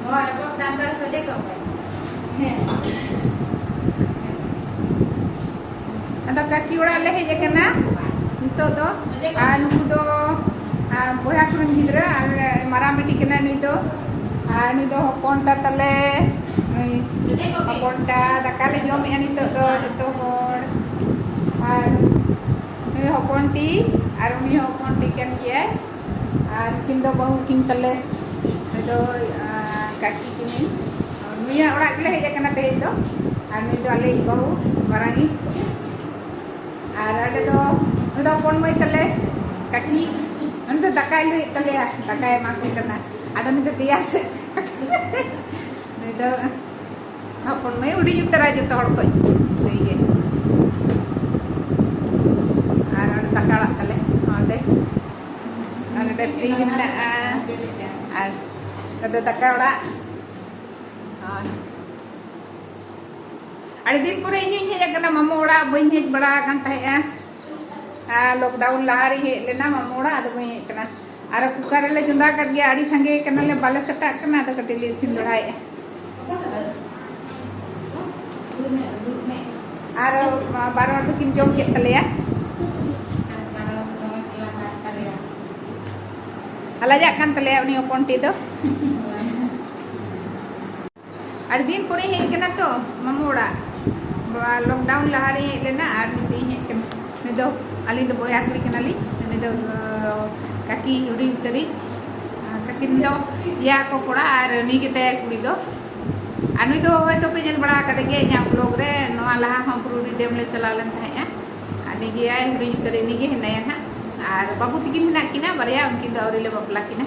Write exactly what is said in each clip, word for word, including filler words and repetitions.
ᱦᱳᱭ, ᱮᱛᱚᱦᱚᱵ ᱫᱟᱢ ᱫᱚ ᱥᱚᱡᱷᱮ ᱠᱚᱜ ᱯᱮ᱾ ᱦᱮᱸ᱾ ᱟᱫᱚ ᱠᱟᱹᱠᱤ ᱚᱲᱟᱜ ᱞᱮ ᱦᱮᱡ ᱟᱠᱟᱱᱟ ᱱᱤᱛᱚᱜ ᱫᱚ᱾ ᱟᱨ ᱱᱩᱠᱩ ᱫᱚ, ᱟᱨ ᱵᱚᱭᱦᱟ ᱠᱚᱨᱮᱱ ᱜᱤᱫᱽᱨᱟᱹ, ᱟᱨ ᱢᱟᱨᱟᱝ ᱵᱤᱴᱤ ᱠᱟᱱᱟᱭ ᱱᱩᱭ ᱫᱚ᱾ ᱟᱨ ᱱᱩᱭ ᱫᱚ ᱦᱚᱯᱚᱱ ᱛᱟ ᱛᱟᱞᱮ, ᱱᱩᱭ ᱦᱚᱯᱚᱱ ᱛᱟ᱾ ᱫᱟᱠᱟ ᱞᱮ ᱡᱚᱢᱮᱜᱼᱟ ᱱᱤᱛᱚᱜ ᱫᱚ ᱡᱚᱛᱚ ᱦᱚᱲ᱾ ᱟᱨ ᱱᱩᱭ ᱦᱚᱯᱚᱱ ᱴᱤ, ᱟᱨ ᱩᱱᱤ ᱦᱚᱸ ᱦᱚᱯᱚᱱ ᱴᱤ ᱠᱟᱱ ᱜᱮᱭᱟᱭ᱾ ᱟᱨ ᱱᱩᱠᱤᱱ ᱫᱚ ᱵᱟᱹᱦᱩ ᱠᱤᱱ ᱛᱟᱞᱮ᱾ ᱱᱩᱭ ᱫᱚ, ᱟᱨ ᱠᱟᱹᱠᱤ ᱠᱤᱱᱤᱧ᱾ ᱱᱩᱭᱟᱜ ᱚᱲᱟᱜ ᱜᱮᱞᱮ ᱦᱮᱡ ᱟᱠᱟᱱᱟ ᱛᱮᱦᱮᱧ ᱫᱚ᱾ ᱟᱨ ᱱᱩᱭ ᱫᱚ ᱟᱞᱮᱭᱤᱡ ᱵᱟᱹᱦᱩ ᱢᱟᱨᱟᱝᱤᱡ᱾ ᱟᱨ ᱟᱞᱮ ᱫᱚ, ᱱᱩᱭ ᱫᱚ ᱦᱚᱯᱚᱱ ᱢᱟᱹᱭ ᱛᱟᱞᱮ, ᱠᱟᱹᱠᱤ᱾ ᱩᱱᱤ ᱫᱚ ᱫᱟᱠᱟᱭ ᱞᱩᱭᱮᱫ ᱛᱟᱞᱮᱭᱟ, ᱫᱟᱠᱟᱭ ᱮᱢᱟ ᱠᱚ ᱠᱟᱱᱟ᱾ ᱟᱫᱚ ᱱᱩᱭ ᱫᱚ ᱫᱮᱭᱟ ᱥᱮᱫ᱾ ᱱᱩᱭ ᱫᱚ ᱦᱚᱯᱚᱱ ᱢᱟᱹᱭ ᱦᱩᱰᱤᱧ ᱩᱛᱟᱹᱨᱟ ᱡᱚᱛᱚ ᱦᱚᱲ ᱠᱷᱚᱡ᱾ ᱱᱩᱭ ᱜᱮ᱾ ᱟᱨ ᱚᱸᱰᱮ ᱫᱟᱠᱟ ᱚᱲᱟᱜ ᱛᱟᱞᱮ, ᱚᱸᱰᱮ᱾ ᱟᱨ ᱱᱚᱰᱮ ᱯᱷᱨᱤᱡᱽ ᱢᱮᱱᱟᱜᱼᱟ᱾ ᱟᱨ ᱱᱚᱰᱮ ᱫᱟᱠᱟ ᱚᱲᱟᱜ᱾ ᱟᱨ ᱟᱹᱰᱤ ᱫᱤᱱ ᱯᱚᱨᱮ ᱤᱧ ᱦᱚᱸᱧ ᱦᱮᱡ ᱟᱠᱟᱱᱟ ᱢᱟᱢᱚ ᱚᱲᱟᱜ, ᱵᱟᱹᱧ ᱦᱮᱡ ᱵᱟᱲᱟ ᱟᱠᱟᱱ ᱛᱟᱦᱮᱸᱜᱼᱟ᱾ ᱟᱨ ᱞᱚᱠᱰᱟᱣᱩᱱ ᱞᱟᱦᱟ ᱨᱤᱧ ᱦᱮᱡ ᱞᱮᱱᱟ ᱢᱟᱢᱚ ᱚᱲᱟᱜ, ᱟᱫᱚ ᱵᱟᱹᱧ ᱦᱮᱡ ᱟᱠᱟᱱᱟ᱾ ᱟᱨ ᱠᱩᱠᱟᱨ ᱨᱮᱞᱮ ᱪᱚᱸᱫᱟ ᱠᱟᱫ ᱜᱮᱭᱟ, ᱟᱹᱰᱤ ᱥᱟᱸᱜᱮ ᱠᱟᱱᱟᱞᱮ, ᱵᱟᱞᱮ ᱥᱟᱴᱟᱜ ᱠᱟᱱᱟ, ᱟᱫᱚ ᱠᱟᱹᱴᱤᱡ ᱞᱮ ᱤᱥᱤᱱ ᱵᱟᱲᱟᱭᱮᱫᱼᱟ᱾ ᱟᱨ ᱵᱟᱨ ᱦᱚᱲ ᱫᱚᱠᱤᱱ ᱡᱚᱢ ᱠᱮᱫ ᱛᱟᱞᱮᱭᱟ᱾ ᱞᱟᱡᱟᱜ ᱠᱟᱱ ᱛᱟᱞᱮᱭᱟ ᱩᱱᱤ ᱦᱚᱯᱚᱱ ᱴᱤ ᱫᱚ᱾ ᱟᱹᱰᱤ ᱫᱤᱱ ᱯᱚᱨᱮᱧ ᱦᱮᱡ ᱠᱟᱱᱟ ᱛᱚ ᱢᱟᱢᱩ ᱚᱲᱟᱜ᱾ ᱵᱟ-, ᱞᱚᱠᱰᱟᱣᱩᱱ ᱞᱟᱦᱟ ᱨᱮᱧ ᱦᱮᱡ ᱞᱮᱱᱟ ᱟᱨ ᱱᱤᱛᱚᱜ ᱤᱧ ᱦᱮᱡ ᱠᱟᱱᱟ᱾ ᱩᱱᱤ ᱫᱚ, ᱟᱹᱞᱤᱧ ᱫᱚ ᱵᱚᱭᱦᱟ ᱠᱩᱲᱤ ᱠᱟᱱᱟᱞᱤᱧ᱾ ᱩᱱᱤ ᱫᱚ, ᱟᱸ, ᱠᱟᱹᱠᱤ ᱦᱩᱰᱤᱧ ᱩᱛᱟᱹᱨᱤᱡ᱾ ᱟᱨ ᱠᱟᱹᱠᱤ ᱫᱚ ᱤᱭᱟᱹ ᱠᱚ ᱠᱚᱲᱟ ᱟᱨ ᱱᱩᱭ ᱜᱮᱛᱟᱭ ᱠᱩᱲᱤ ᱫᱚ᱾ ᱟᱨ ᱱᱩᱭ ᱫᱚ ᱦᱚᱭᱛᱳ ᱯᱮ ᱧᱮᱞ ᱵᱟᱲᱟ ᱟᱠᱟᱫᱮ ᱜᱮᱭᱟ ᱤᱧᱟᱹᱜ vlog ᱨᱮ᱾ ᱱᱚᱣᱟ ᱞᱟᱦᱟ ᱦᱚᱸ ᱵᱩᱨᱩᱰᱤ ᱰᱮᱢ ᱞᱮ ᱪᱟᱞᱟᱣ ᱞᱮᱱ ᱛᱟᱦᱮᱸᱫᱼᱟ᱾ ᱟᱨ ᱱᱤᱡᱮ ᱟᱭ ᱦᱩᱰᱤᱧ ᱩᱛᱟᱹᱨ ᱤᱱᱤ ᱜᱮ ᱦᱮᱱᱟᱭᱟ ᱱᱟᱦᱟᱜ᱾ ᱟᱨ ᱵᱟᱹᱵᱩ ᱛᱟᱹᱠᱤᱱ ᱢᱮᱱᱟᱜ ᱠᱤᱱᱟ ᱵᱟᱨᱭᱟ, ᱩᱱᱠᱤᱱ ᱫᱚ ᱟᱹᱣᱨᱤ ᱞᱮ ᱵᱟᱯᱞᱟ ᱠᱤᱱᱟ᱾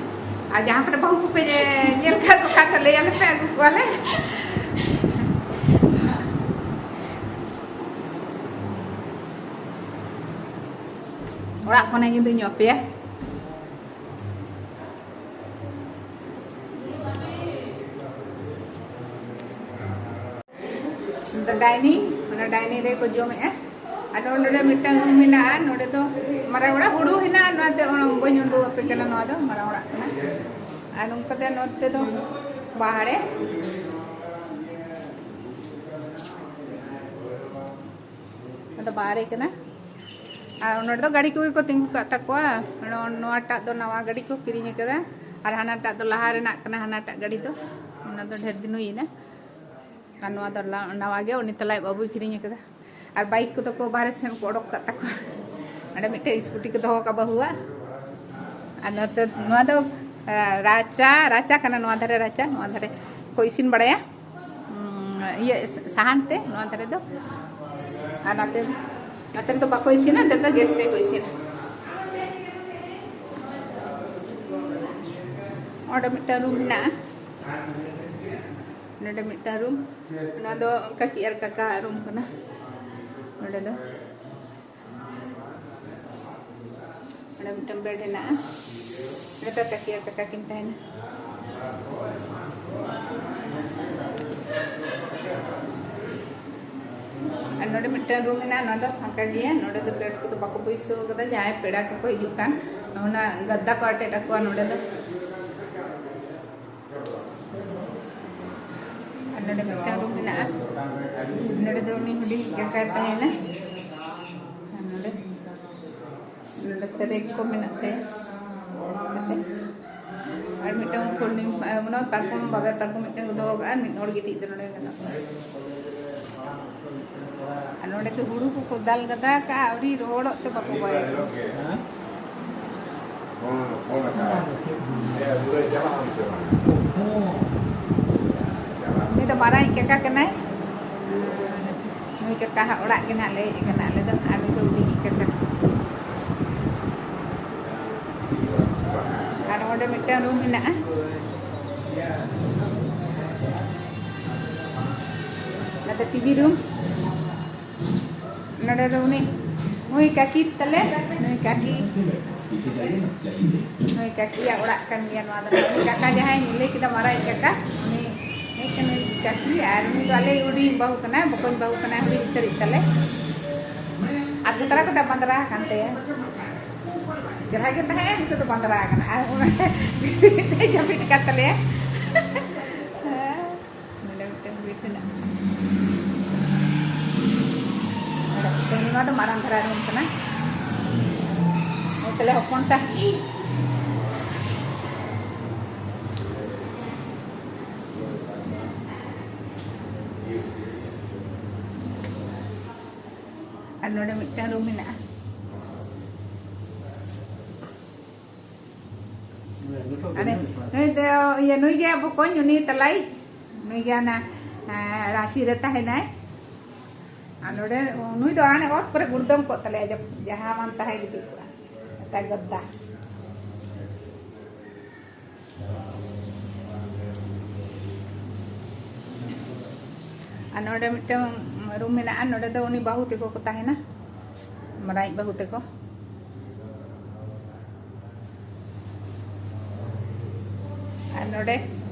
ᱟᱨ ᱡᱟᱦᱟᱸ ᱠᱚᱨᱮ ᱵᱟᱹᱦᱩ ᱠᱚᱯᱮ ᱧᱮᱞ ᱠᱟᱜ ᱠᱚ ᱠᱷᱟᱱ ᱫᱚ ᱞᱟᱹᱭ ᱟᱞᱮ ᱯᱮ, ᱟᱹᱜᱩ ᱠᱚᱣᱟᱞᱮ᱾ ᱚᱲᱟᱜ ᱠᱷᱚᱱᱮ ᱧᱩᱫᱩ ᱧᱚᱜ ᱯᱮᱭᱟ᱾ ᱫᱚ dining, ᱚᱱᱟ dining ᱨᱮᱠᱚ ᱡᱚᱢᱮᱜᱼᱟ᱾ ᱟᱨ ᱱᱚᱰᱮ ᱢᱤᱫᱴᱟᱝ room ᱢᱮᱱᱟᱜᱼᱟ, ᱱᱚᱰᱮ ᱫᱚ ᱢᱟᱨᱟᱝ ᱚᱲᱟᱜ ᱦᱩᱲᱩ ᱦᱮᱱᱟᱜᱼᱟ, ᱱᱚᱣᱟᱛᱮ ᱚᱱᱟ ᱵᱟᱹᱧ ᱩᱰᱩᱠ ᱟᱯᱮ ᱠᱟᱱᱟ, ᱱᱚᱣᱟ ᱫᱚ ᱢᱟᱨᱟᱝ ᱚᱲᱟᱜ ᱠᱟᱱᱟ᱾ ᱟᱨ ᱱᱚᱝᱠᱟᱛᱮ ᱱᱚᱛᱮ ᱫᱚ ᱵᱟᱦᱨᱮ᱾ ᱟᱫᱚ ᱵᱟᱦᱨᱮ ᱠᱟᱱᱟ᱾ ᱟᱨ ᱱᱚᱰᱮ ᱫᱚ ᱜᱟᱹᱰᱤ ᱠᱚᱜᱮ ᱠᱚ ᱛᱤᱸᱜᱩ ᱠᱟᱜ ᱛᱟᱠᱚᱣᱟ᱾ ᱱᱚ-, ᱱᱚᱣᱟᱴᱟᱜ ᱫᱚ ᱱᱟᱣᱟ ᱜᱟᱹᱰᱤ ᱠᱚ ᱠᱤᱨᱤᱧ ᱟᱠᱟᱫᱟ, ᱟᱨ ᱦᱟᱱᱟᱴᱟᱜ ᱫᱚ ᱞᱟᱦᱟ ᱨᱮᱱᱟᱜ ᱠᱟᱱᱟ, ᱦᱟᱱᱟᱴᱟᱜ ᱜᱟᱹᱰᱤ ᱫᱚ᱾ ᱚᱱᱟ ᱫᱚ ᱰᱷᱮᱨ ᱫᱤᱱ ᱦᱩᱭᱮᱱᱟ᱾ ᱟᱨ ᱱᱚᱣᱟ ᱫᱚ ᱞᱟ-, ᱱᱟᱣᱟ ᱜᱮ ᱩᱱᱤ ᱛᱟᱞᱟᱭ ᱵᱟᱹᱵᱩᱭ ᱠᱤᱨᱤᱧ ᱟᱠᱟᱫᱟ᱾ ᱟᱨ ᱵᱟᱭᱤᱠ ᱠᱚᱫᱚ ᱠᱚ ᱵᱟᱦᱨᱮ ᱥᱮᱱ ᱠᱚ ᱚᱰᱚᱠ ᱠᱟᱜ ᱛᱟᱠᱚᱣᱟ᱾ ᱚᱸᱰᱮ ᱢᱤᱫᱴᱮᱡ ᱥᱠᱩᱴᱤ ᱠᱚ ᱫᱚᱦᱚ ᱠᱟᱜᱼᱟ ᱵᱟᱹᱦᱩᱣᱟᱜ᱾ ᱟᱨ ᱱᱚᱛᱮ ᱱᱚᱣᱟ ᱫᱚ, ᱟ, ᱨᱟᱪᱟ, ᱨᱟᱪᱟ ᱠᱟᱱᱟ, ᱱᱚᱣᱟ ᱫᱷᱟᱨᱮ ᱨᱟᱪᱟ, ᱱᱚᱣᱟ ᱫᱷᱟᱨᱮ ᱠᱚ ᱤᱥᱤᱱ ᱵᱟᱲᱟᱭᱟ᱾ ᱩᱸ, ᱤᱭᱟᱹ, ᱥᱟᱦᱟᱱ ᱛᱮ ᱱᱚᱣᱟ ᱫᱷᱟᱨᱮ ᱫᱚ᱾ ᱟᱨ ᱱᱟᱛᱮ, ᱱᱟᱛᱮ ᱨᱮᱫᱚ ᱵᱟᱠᱚ ᱤᱥᱤᱱᱟ, ᱱᱚᱛᱮ ᱫᱚ ᱜᱮᱥ ᱛᱮ ᱠᱚ ᱤᱥᱤᱱᱟ᱾ ᱚᱸᱰᱮ ᱢᱤᱫᱴᱟᱝ ᱨᱩᱢ ᱢᱮᱱᱟᱜᱼᱟ᱾ ᱱᱚᱰᱮ ᱢᱤᱫᱴᱟᱝ ᱨᱩᱢ, ᱱᱚᱣᱟ ᱫᱚ ᱠᱟᱹᱠᱤ ᱟᱨ ᱠᱟᱠᱟ ᱨᱩᱢ ᱠᱟᱱᱟ᱾ ᱱᱚᱰᱮ ᱫᱚ, ᱱᱚᱰᱮ ᱢᱤᱫᱴᱟᱝ ᱵᱮᱰ ᱦᱮᱱᱟᱜᱼᱟ᱾ ᱱᱚᱰᱮ ᱫᱚ ᱠᱟᱹᱠᱤ ᱟᱨ ᱠᱟᱠᱟ ᱠᱤᱱ ᱛᱟᱦᱮᱱᱟ᱾ ᱟᱨ ᱱᱚᱰᱮ ᱢᱤᱫᱴᱟᱝ ᱨᱩᱢ ᱦᱮᱱᱟᱜᱼᱟ, ᱱᱚᱣᱟ ᱫᱚ ᱯᱷᱟᱸᱠᱟ ᱜᱮᱭᱟ᱾ ᱱᱚᱰᱮ ᱫᱚ ᱵᱮᱰ ᱠᱚᱫᱚ ᱵᱟᱠᱚ ᱵᱟᱹᱭᱥᱟᱹᱣ ᱠᱟᱫᱟ, ᱡᱟᱦᱟᱸᱭ ᱯᱮᱲᱟ ᱠᱚᱠᱚ ᱦᱤᱡᱩᱜ ᱠᱷᱟᱱ ᱚᱱᱟ ᱜᱟᱫᱫᱟ ᱠᱚ ᱟᱴᱮᱫ ᱟᱠᱚᱣᱟ ᱱᱚᱰᱮ ᱫᱚ᱾ ᱟᱨ ᱱᱚᱰᱮ ᱢᱤᱫᱴᱟᱝ ᱨᱩᱢ ᱢᱮᱱᱟᱜᱼᱟ᱾ ᱱᱚᱰᱮ ᱫᱚ ᱩᱱᱤ ᱦᱩᱰᱤᱧ ᱠᱟᱠᱟᱭ ᱛᱟᱦᱮᱱᱟ᱾ ᱟᱨ ᱱᱚᱰᱮ, ᱱᱚᱰᱮ ᱛᱮ ᱨᱮᱠ ᱠᱚ ᱢᱮᱱᱟᱜ ᱛᱟᱭᱟ᱾ ᱠᱟᱛᱮ ᱟᱨ ᱢᱤᱫᱴᱟᱝ ᱯᱷᱳᱞᱰᱤᱝ, ᱢᱟᱱᱮ ᱯᱟᱨᱠᱚᱢ, ᱵᱟᱵᱮᱨ ᱯᱟᱨᱠᱚᱢ ᱢᱤᱫᱴᱟᱝ ᱠᱚ ᱫᱚᱦᱚ ᱠᱟᱜᱼᱟ, ᱢᱤᱫ ᱦᱚᱲ ᱜᱤᱛᱤᱡ ᱫᱚ ᱱᱚᱰᱮ ᱜᱟᱱᱚᱜ ᱠᱟᱱᱟ᱾ ᱟᱨ ᱱᱚᱰᱮ ᱫᱚ ᱦᱩᱲᱩ ᱠᱚᱠᱚ ᱫᱟᱞ ᱜᱟᱫᱟ ᱠᱟᱜᱼᱟ, ᱟᱹᱣᱨᱤ ᱨᱚᱦᱚᱲᱚᱜ ᱛᱮ ᱵᱟᱠᱚ ᱵᱟᱭ ᱠᱟᱱᱟ᱾ ᱩᱱᱤ ᱫᱚ ᱢᱟᱨᱟᱝᱤᱡ ᱠᱟᱠᱟ ᱠᱟᱱᱟᱭ᱾ ᱱᱩᱭ ᱠᱟᱠᱟ ᱦᱟᱜ ᱚᱲᱟᱜ ᱜᱮ ᱱᱟᱜ ᱞᱮ ᱦᱮᱡ ᱟᱠᱟᱱᱟ ᱟᱞᱮ ᱫᱚ, ᱟᱨ ᱱᱩᱭ ᱫᱚ ᱦᱩᱰᱤᱧᱤᱡ ᱠᱟᱠᱟ᱾ ᱟᱨ ᱚᱸᱰᱮ ᱢᱤᱫᱴᱟᱝ ᱨᱩᱢ ᱢᱮᱱᱟᱜᱼᱟ᱾ ᱚᱱᱟ ᱫᱚ ᱴᱤᱵᱷᱤ ᱨᱩᱢ᱾ ᱱᱚᱰᱮ ᱫᱚ ᱩᱱᱤ, ᱱᱩᱭ ᱠᱟᱹᱠᱤ ᱛᱟᱞᱮ, ᱱᱩᱭ ᱠᱟᱹᱠᱤ, ᱱᱩᱭ ᱠᱟᱹᱠᱤᱭᱟᱜ ᱚᱲᱟᱜ ᱠᱟᱱ ᱜᱮᱭᱟ ᱱᱚᱣᱟ ᱫᱚ᱾ ᱩᱱᱤ ᱠᱟᱠᱟ ᱡᱟᱦᱟᱸᱭ ᱞᱟᱹᱭ ᱠᱮᱫᱟ, ᱢᱟᱨᱟᱝ ᱠᱟᱠᱟ, ᱩᱱᱤ, ᱩᱱᱤ ᱠᱟᱱᱟᱭ ᱠᱟᱹᱠᱤ, ᱟᱨ ᱩᱱᱤ ᱫᱚ ᱟᱞᱮ ᱦᱩᱰᱤᱧ ᱵᱟᱹᱦᱩ ᱠᱟᱱᱟᱭ, ᱵᱚᱠᱚᱧ ᱵᱟᱹᱦᱩ ᱠᱟᱱᱟᱭ, ᱦᱩᱰᱤᱧ ᱩᱛᱟᱹᱨᱤᱡ ᱛᱟᱞᱮ᱾ ᱟᱨ ᱡᱚᱛᱨᱟ ᱠᱚᱫᱚ ᱵᱟᱸᱫᱽᱨᱟ ᱟᱠᱟᱱ ᱛᱟᱭᱟ᱾ ᱪᱮᱦᱨᱟ ᱜᱮ ᱛᱟᱦᱮᱸᱜᱼᱟ, ᱱᱤᱛᱚᱜ ᱫᱚ ᱵᱟᱸᱫᱽᱨᱟ ᱟᱠᱟᱱᱟ᱾ ᱟᱨ ᱚᱱᱟ ᱡᱟᱹᱯᱤᱫ ᱟᱠᱟᱫ ᱛᱟᱞᱮᱭᱟ᱾ ᱱᱚᱣᱟ ᱫᱚ ᱢᱟᱨᱟᱝ ᱫᱷᱟᱨᱟ ᱨᱩᱢ ᱠᱟᱱᱟ᱾ ᱦᱳᱴᱮᱞ ᱦᱚᱯᱚᱱ ᱛᱟᱦᱮᱸ᱾ ᱟᱨ ᱱᱚᱰᱮ ᱢᱤᱫᱴᱟᱝ ᱨᱩᱢ ᱢᱮᱱᱟᱜᱼᱟ᱾ ᱟᱨ ᱱᱩᱭ ᱫᱚ, ᱤᱭᱟᱹ, ᱱᱩᱭ ᱜᱮ ᱵᱚᱠᱚᱧ, ᱩᱱᱤ ᱛᱟᱞᱟᱭᱤᱡ, ᱱᱩᱭ ᱜᱮ ᱚᱱᱟ, ᱮᱸ, ᱨᱟᱸᱪᱤ ᱨᱮ ᱛᱟᱦᱮᱱᱟᱭ᱾ ᱟᱨ ᱱᱚᱰᱮ ᱱᱩᱭ ᱫᱚ ᱦᱟᱱᱮ ᱚᱛ ᱠᱚᱨᱮ ᱜᱩᱲᱫᱟᱹᱢ ᱠᱚᱜ ᱛᱟᱞᱮᱭᱟ, ᱡᱟᱦᱟᱸ ᱢᱟᱱ ᱛᱟᱦᱮᱸ ᱜᱤᱛᱤᱡ ᱠᱚᱜᱼᱟ, ᱮᱴᱟ ᱜᱟᱫᱽᱫᱟ᱾ ᱟᱨ ᱱᱚᱰᱮ ᱢᱤᱫᱴᱟᱝ ᱨᱩᱢ ᱢᱮᱱᱟᱜᱼᱟ, ᱱᱚᱰᱮ ᱫᱚ ᱩᱱᱤ ᱵᱟᱹᱦᱩ ᱛᱟᱠᱚ ᱠᱚ ᱛᱟᱦᱮᱱᱟ, ᱢᱟᱨᱟᱝᱤᱡ ᱵᱟᱹᱦᱩ ᱛᱟᱠᱚ᱾ ᱟᱨ ᱱᱚᱰᱮ,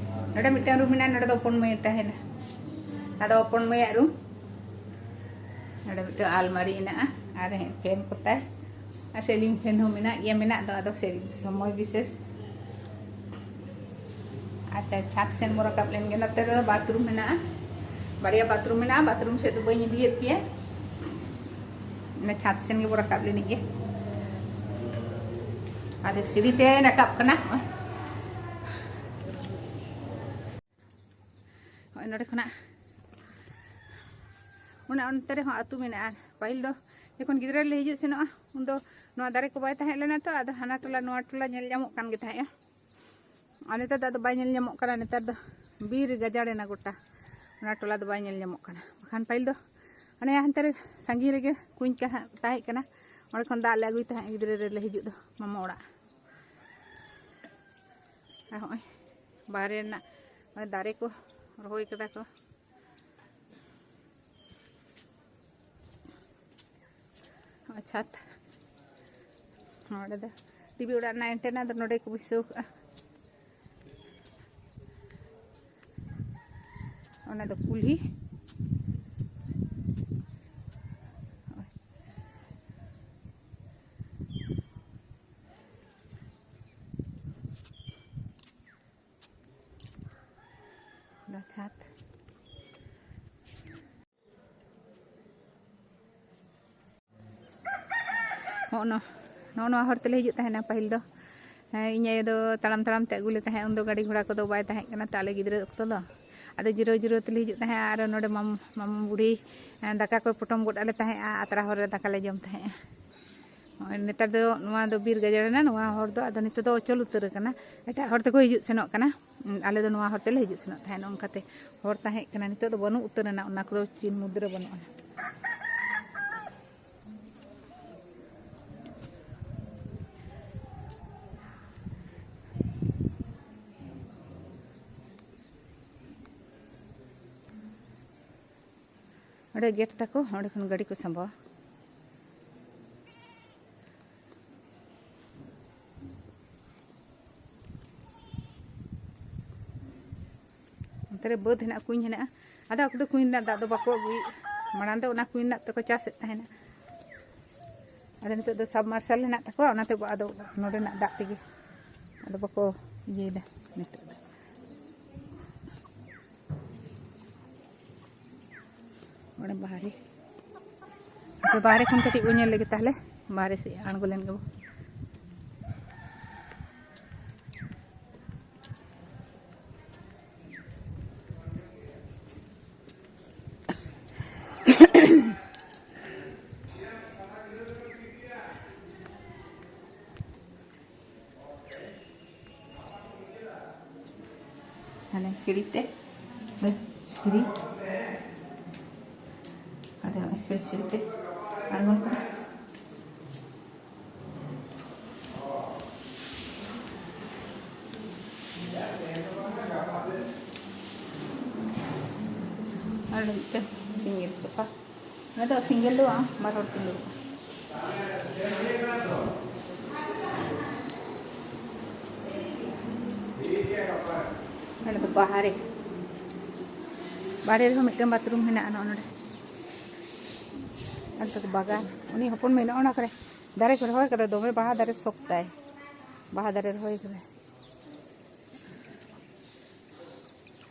ᱱᱚᱰᱮ ᱢᱤᱫᱴᱟᱝ ᱨᱩᱢ ᱢᱮᱱᱟᱜᱼᱟ, ᱱᱚᱰᱮ ᱫᱚ ᱦᱚᱯᱚᱱ ᱢᱟᱹᱭ ᱛᱟᱦᱮᱱᱟ, ᱟᱫᱚ ᱦᱚᱯᱚᱱ ᱢᱟᱹᱭᱟᱜ ᱨᱩᱢ᱾ ᱱᱚᱰᱮ ᱢᱤᱫᱴᱟᱝ ᱟᱞᱢᱟᱨᱤ ᱢᱮᱱᱟᱜᱼᱟ ᱟᱨ ᱯᱷᱮᱱ ᱠᱚᱛᱟᱭ ᱟᱨ ᱥᱤᱞᱤᱝ ᱯᱷᱮᱱ ᱦᱚᱸ ᱢᱮᱱᱟᱜ ᱜᱮᱭᱟ, ᱢᱮᱱᱟᱜ ᱫᱚ, ᱟᱫᱚ ᱥᱮ ᱥᱚᱢᱚᱭ ᱵᱤᱥᱮᱥ᱾ ᱟᱪᱪᱷᱟ, ᱪᱷᱟᱫᱽ ᱥᱮᱱ ᱵᱚ ᱨᱟᱠᱟᱵ ᱞᱮᱱ ᱜᱮ᱾ ᱱᱚᱛᱮ ᱨᱮᱫᱚ ᱵᱟᱛᱷᱨᱩᱢ ᱢᱮᱱᱟᱜᱼᱟ, ᱵᱟᱨᱭᱟ ᱵᱟᱛᱷᱨᱩᱢ ᱢᱮᱱᱟᱜᱼᱟ, ᱵᱟᱛᱷᱨᱩᱢ ᱥᱮᱫ ᱫᱚ ᱵᱟᱹᱧ ᱤᱫᱤᱭᱮᱫ ᱯᱮᱭᱟ᱾ ᱚᱱᱟ ᱪᱷᱟᱫᱽ ᱥᱮᱱ ᱜᱮᱵᱚ ᱨᱟᱠᱟᱵ ᱞᱮᱱ ᱜᱮ᱾ ᱟᱫᱚ ᱥᱤᱲᱤ ᱛᱮ ᱨᱟᱠᱟᱵ ᱠᱟᱱᱟ᱾ ᱱᱚᱜᱼᱚᱭ ᱱᱚᱰᱮ ᱠᱷᱚᱱᱟᱜ ᱚᱱᱟ ᱚᱱᱛᱮ ᱨᱮᱦᱚᱸ ᱟᱹᱛᱩ ᱢᱮᱱᱟᱜᱼᱟ᱾ ᱯᱟᱹᱦᱤᱞ ᱫᱚ ᱡᱚᱠᱷᱚᱱ ᱜᱤᱫᱽᱨᱟᱹ ᱞᱮ ᱦᱤᱡᱩᱜ ᱥᱮᱱᱚᱜᱼᱟ, ᱩᱱᱫᱚ ᱱᱚᱣᱟ ᱫᱟᱨᱮ ᱠᱚ ᱵᱟᱭ ᱛᱟᱦᱮᱸ ᱞᱮᱱᱟ ᱛᱚ, ᱟᱫᱚ ᱦᱟᱱᱟ ᱴᱚᱞᱟ ᱱᱚᱣᱟ ᱴᱚᱞᱟ ᱧᱮᱞ ᱧᱟᱢᱚᱜ ᱠᱟᱱ ᱜᱮ ᱛᱟᱦᱮᱸᱜᱼᱟ᱾ ᱟᱨ ᱱᱮᱛᱟᱨ ᱫᱚ ᱟᱫᱚ ᱵᱟᱭ ᱧᱮᱞ ᱧᱟᱢᱚᱜ ᱠᱟᱱᱟ, ᱱᱮᱛᱟᱨ ᱫᱚ ᱵᱤᱨ ᱜᱟᱡᱟᱲ ᱮᱱᱟ ᱜᱚᱴᱟ, ᱚᱱᱟ ᱴᱚᱞᱟ ᱫᱚ ᱵᱟᱭ ᱧᱮᱞ ᱧᱟᱢᱚᱜ ᱠᱟᱱᱟ᱾ ᱵᱟᱠᱷᱟᱱ ᱯᱟᱹᱦᱤᱞ ᱫᱚ ᱦᱟᱱᱮ ᱦᱟᱱᱛᱮ ᱨᱮ ᱥᱟᱺᱜᱤᱧ ᱨᱮᱜᱮ ᱠᱩᱧ ᱠᱟᱦᱟ-, ᱛᱟᱦᱮᱸ ᱠᱟᱱᱟ, ᱚᱸᱰᱮ ᱠᱷᱚᱱ ᱫᱟᱜ ᱞᱮ ᱟᱹᱜᱩᱭ ᱛᱟᱦᱮᱸᱫ ᱜᱤᱫᱽᱨᱟᱹ ᱨᱮᱞᱮ ᱦᱤᱡᱩᱜ ᱫᱚ ᱢᱟᱢᱟ ᱚᱲᱟᱜ᱾ ᱟᱨ ᱦᱚᱸᱜᱼᱚᱭ ᱵᱟᱦᱨᱮ ᱨᱮᱱᱟᱜ ᱱᱚᱜᱼᱚᱭ ᱫᱟᱨᱮ ᱠᱚ ᱨᱚᱦᱚᱭ ᱠᱟᱫᱟ ᱠᱚ᱾ ᱱᱚᱜᱼᱚᱭ ᱪᱷᱟᱫᱽ, ᱱᱚᱰᱮ ᱫᱚ ᱴᱤᱵᱷᱤ ᱚᱲᱟᱜ ᱨᱮᱱᱟᱜ ᱮᱱᱴᱮᱱᱟ ᱫᱚ ᱱᱚᱰᱮ ᱠᱚ ᱵᱟᱹᱭᱥᱟᱹᱣ ᱠᱟᱜᱼᱟ᱾ ᱚᱱᱟ ᱫᱚ ᱠᱩᱞᱦᱤ᱾ ᱫᱚ ᱪᱷᱟᱫᱽ᱾ ᱱᱚᱜᱼᱚ ᱱᱚᱣᱟ ᱦᱚᱨ ᱛᱮᱞᱮ ᱦᱤᱡᱩᱜ ᱛᱟᱦᱮᱱᱟ ᱯᱟᱹᱦᱤᱞ ᱫᱚ᱾ ᱦᱮᱸ, ᱤᱧ ᱟᱭᱳ ᱫᱚ ᱛᱟᱲᱟᱢ ᱛᱟᱲᱟᱢ ᱛᱮ ᱟᱹᱜᱩ ᱞᱮ ᱛᱟᱦᱮᱸᱫ᱾ ᱩᱱᱫᱚ ᱜᱟᱹᱰᱤ ᱜᱷᱚᱲᱟ ᱠᱚᱫᱚ ᱵᱟᱭ ᱛᱟᱦᱮᱸ ᱠᱟᱱᱟ ᱛᱚ, ᱟᱞᱮ ᱜᱤᱫᱽᱨᱟᱹ ᱚᱠᱛᱚ ᱫᱚ᱾ ᱟᱫᱚ ᱡᱤᱨᱟᱹᱣ ᱡᱤᱨᱟᱹᱣ ᱛᱮᱞᱮ ᱦᱤᱡᱩᱜ ᱛᱟᱦᱮᱸᱫ᱾ ᱟᱨ ᱱᱚᱰᱮ ᱢᱟᱢ-, ᱢᱟᱢᱟ ᱵᱩᱲᱦᱤ, ᱮᱸ, ᱫᱟᱠᱟ ᱠᱚᱭ ᱯᱚᱴᱚᱢ ᱜᱚᱫ ᱟᱞᱮ ᱛᱟᱦᱮᱸᱫᱼᱟ, ᱟᱛᱨᱟ ᱦᱚᱨ ᱨᱮ ᱫᱟᱠᱟ ᱞᱮ ᱡᱚᱢ ᱛᱟᱦᱮᱸᱫᱼᱟ᱾ ᱱᱚᱜᱼᱚᱭ ᱱᱮᱛᱟᱨ ᱫᱚ ᱱᱚᱣᱟ ᱫᱚ ᱵᱤᱨ ᱜᱟᱡᱟᱲ ᱮᱱᱟ, ᱱᱚᱣᱟ ᱦᱚᱨ ᱫᱚ ᱟᱫᱚ ᱱᱤᱛᱚᱜ ᱫᱚ ᱚᱪᱚᱞ ᱩᱛᱟᱹᱨ ᱟᱠᱟᱱᱟ᱾ ᱮᱴᱟᱜ ᱦᱚᱲ ᱛᱮᱠᱚ ᱦᱤᱡᱩᱜ ᱥᱮᱱᱚᱜ ᱠᱟᱱᱟ, ᱟᱞᱮ ᱫᱚ ᱱᱚᱣᱟ ᱦᱚᱨ ᱛᱮᱞᱮ ᱦᱤᱡᱩᱜ ᱥᱮᱱᱚᱜ ᱛᱟᱦᱮᱸᱫ᱾ ᱱᱚᱝᱠᱟᱛᱮ ᱦᱚᱨ ᱛᱟᱦᱮᱸ ᱠᱟᱱᱟ, ᱱᱤᱛᱚᱜ ᱫᱚ ᱵᱟᱹᱱᱩᱜ ᱩᱛᱟᱹᱨ ᱮᱱᱟ, ᱚᱱᱟ ᱠᱚᱫᱚ ᱪᱤᱱ ᱢᱩᱫᱽᱨᱮ ᱵᱟᱹᱱᱩᱜ ᱟᱱᱟ᱾ ᱚᱸᱰᱮ ᱜᱮᱴ ᱛᱟᱠᱚ, ᱚᱸᱰᱮ ᱠᱷᱚᱱ ᱜᱟᱹᱰᱤ ᱠᱚ ᱥᱟᱸᱵᱟᱣᱟ᱾ ᱚᱱᱛᱮ ᱨᱮ ᱵᱟᱹᱫᱽ ᱦᱮᱱᱟᱜᱼᱟ, ᱠᱩᱧ ᱦᱮᱱᱟᱜᱼᱟ᱾ ᱟᱫᱚ ᱟᱠᱚ ᱫᱚ ᱠᱩᱧ ᱨᱮᱱᱟᱜ ᱫᱟᱜ ᱫᱚ ᱵᱟᱠᱚ ᱟᱹᱜᱩᱭᱮᱫ᱾ ᱢᱟᱲᱟᱝ ᱫᱚ ᱚᱱᱟ ᱠᱩᱧ ᱨᱮᱱᱟᱜ ᱛᱮᱠᱚ ᱪᱟᱥᱮᱫ ᱛᱟᱦᱮᱱᱟ᱾ ᱟᱫᱚ ᱱᱤᱛᱚᱜ ᱫᱚ ᱥᱟᱵᱢᱟᱨᱥᱟᱞ ᱦᱮᱱᱟᱜ ᱛᱟᱠᱚᱣᱟ, ᱚᱱᱟᱛᱮ ᱟᱫᱚ ᱱᱚᱰᱮᱱᱟᱜ ᱫᱟᱜ ᱛᱮᱜᱮ ᱟᱫᱚ ᱵᱟᱠᱚ ᱤᱭᱟᱹᱭᱮᱫᱟ ᱱᱤᱛᱚᱜ ᱫᱚ᱾ ᱚᱸᱰᱮ ᱵᱟᱦᱨᱮ, ᱟᱯᱮ ᱵᱟᱦᱨᱮ ᱠᱷᱚᱱ ᱠᱟᱹᱴᱤᱡ ᱵᱚ ᱧᱮᱞ ᱞᱮᱜᱮ ᱛᱟᱦᱞᱮ, ᱵᱟᱦᱨᱮ ᱥᱮᱫ ᱟᱬᱜᱚ ᱞᱮᱱ ᱜᱮᱵᱚ᱾ ᱦᱟᱱᱮ ᱥᱤᱲᱤ ᱛᱮ, ᱥᱤᱲᱤ, ᱟᱫᱚ ᱥᱤᱲᱤ, ᱥᱤᱲᱤ ᱛᱮ ᱟᱬᱜᱚᱱ ᱠᱟᱱᱟ᱾ ᱟᱨ ᱢᱤᱫᱴᱮᱱ ᱥᱤᱝᱜᱮᱞ ᱥᱳᱯᱷᱟ᱾ ᱚᱱᱟ ᱫᱚ ᱥᱤᱝᱜᱮᱞ ᱫᱚ ᱵᱟᱝ, ᱵᱟᱨ ᱦᱚᱲ ᱠᱤᱱ ᱫᱩᱲᱩᱵᱼᱟ᱾ ᱚᱸᱰᱮ ᱫᱚ ᱵᱟᱦᱨᱮ, ᱵᱟᱦᱨᱮ ᱨᱮᱦᱚᱸ ᱢᱤᱫᱴᱮᱱ ᱵᱟᱛᱷᱨᱩᱢ ᱦᱮᱱᱟᱜᱼᱟ ᱱᱚᱜᱼᱚ ᱱᱚᱰᱮ᱾ ᱟᱨ ᱛᱟᱠᱚ ᱵᱟᱜᱟᱱ, ᱩᱱᱤ ᱦᱚᱯᱚᱱ ᱢᱟᱹᱭ ᱱᱚᱜᱼᱚ ᱱᱚᱣᱟ ᱠᱚᱨᱮ ᱫᱟᱨᱮ ᱠᱚ ᱨᱚᱦᱚᱭ ᱠᱟᱫᱟ, ᱫᱚᱢᱮ ᱵᱟᱦᱟ ᱫᱟᱨᱮ ᱥᱚᱠ ᱛᱟᱭ, ᱵᱟᱦᱟ ᱫᱟᱨᱮ ᱨᱚᱦᱚᱭ ᱠᱟᱫᱟᱭ᱾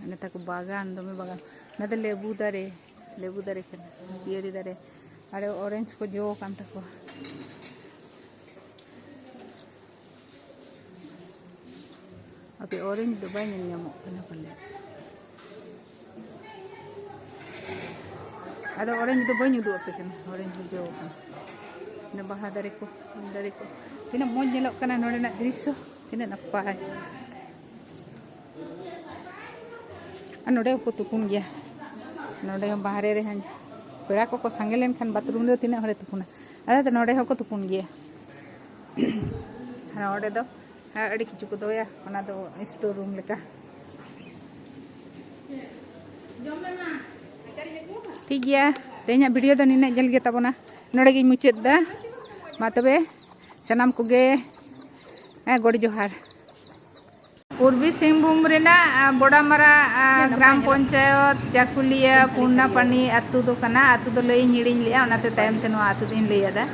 ᱚᱱᱮ ᱛᱟᱠᱚ ᱵᱟᱜᱟᱱ, ᱫᱚᱢᱮ ᱵᱟᱜᱟᱱ᱾ ᱚᱱᱟ ᱫᱚ ᱞᱮᱵᱩ ᱫᱟᱨᱮ, ᱞᱮᱵᱩ ᱫᱟᱨᱮ ᱠᱟᱱᱟ, ᱯᱤᱭᱟᱹᱨᱤ ᱫᱟᱨᱮ᱾ ᱟᱨ ᱚᱨᱮᱧᱡᱽ ᱠᱚ ᱡᱚ ᱟᱠᱟᱱ ᱛᱟᱠᱚᱣᱟ᱾ ᱚᱨᱮᱧᱡᱽ ᱫᱚ ᱵᱟᱭ ᱧᱮᱞ ᱧᱟᱢᱚᱜ ᱠᱟᱱᱟ ᱯᱟᱞᱮ᱾ ᱟᱫᱚ ᱚᱨᱮᱧᱡᱽ ᱫᱚ ᱵᱟᱹᱧ ᱩᱫᱩᱜ ᱟᱯᱮ ᱠᱟᱱᱟ, ᱚᱨᱮᱧᱡᱽ ᱦᱚᱸ ᱡᱚ ᱠᱟᱱᱟ᱾ ᱚᱱᱟ ᱵᱟᱦᱟ ᱫᱟᱨᱮ ᱠᱚ, ᱩᱞ ᱫᱟᱨᱮ ᱠᱚ, ᱛᱤᱱᱟᱹᱜ ᱢᱚᱡᱽ ᱧᱮᱞᱚᱜ ᱠᱟᱱᱟ ᱱᱚᱰᱮᱱᱟᱜ ᱫᱨᱤᱥᱥᱚ, ᱛᱤᱱᱟᱹᱜ ᱱᱟᱯᱟᱭ᱾ ᱟᱨ ᱱᱚᱰᱮ ᱦᱚᱸᱠᱚ ᱛᱩᱯᱩᱱ ᱜᱮᱭᱟ, ᱱᱚᱰᱮ ᱦᱚᱸ ᱵᱟᱦᱨᱮ ᱨᱮᱦᱚᱸ ᱯᱮᱲᱟ ᱠᱚᱠᱚ ᱥᱟᱸᱜᱮ ᱞᱮᱱᱠᱷᱟᱱ ᱵᱟᱛᱷᱨᱩᱢ ᱫᱚ ᱛᱤᱱᱟᱹᱜ ᱦᱚᱲᱮ ᱛᱩᱯᱩᱱᱟ᱾ ᱟᱨ ᱱᱚᱰᱮ ᱦᱚᱸᱠᱚ ᱛᱩᱯᱩᱱ ᱜᱮᱭᱟ᱾ ᱟᱨ ᱚᱸᱰᱮ ᱫᱚ ᱟᱹᱰᱤ ᱠᱤᱪᱷᱩ ᱠᱚ ᱫᱚᱦᱚᱭᱟ, ᱚᱱᱟ ᱫᱚ ᱥᱴᱳᱨ ᱨᱩᱢ ᱞᱮᱠᱟ᱾ ᱴᱷᱤᱠ ᱜᱮᱭᱟ, ᱛᱮᱦᱮᱧᱟᱜ ᱵᱷᱤᱰᱤᱭᱳ ᱫᱚ ᱱᱤᱱᱟᱹᱜ ᱡᱷᱟᱹᱞ ᱜᱮ ᱛᱟᱵᱚᱱᱟ, ᱱᱚᱰᱮ ᱜᱤᱧ ᱢᱩᱪᱟᱹᱫ ᱮᱫᱟ᱾ ᱢᱟ ᱛᱚᱵᱮ ᱥᱟᱱᱟᱢ ᱠᱚᱜᱮ, ᱦᱮᱸ, ᱜᱚᱰ ᱡᱚᱦᱟᱨ᱾ ᱯᱩᱨᱵᱤ ᱥᱤᱝᱵᱷᱩᱢ ᱨᱮᱱᱟᱜ, ᱟ, ᱵᱚᱰᱟᱢᱟᱨᱟ, ᱟ, ᱜᱨᱟᱢ ᱯᱚᱧᱪᱟᱭᱚᱛ, ᱪᱟᱠᱩᱞᱤᱭᱟᱹ, ᱯᱩᱨᱱᱟᱯᱟᱱᱤ ᱟᱹᱛᱩ ᱫᱚ ᱠᱟᱱᱟ᱾ ᱟᱹᱛᱩ ᱫᱚ ᱞᱟᱹᱭ ᱤᱧ ᱦᱤᱲᱤᱧ ᱞᱮᱜᱼᱟ, ᱚᱱᱟᱛᱮ ᱛᱟᱭᱚᱢ ᱛᱮ ᱱᱚᱣᱟ ᱟᱹᱛᱩ ᱫᱚᱧ ᱞᱟᱹᱭ ᱟᱫᱟ᱾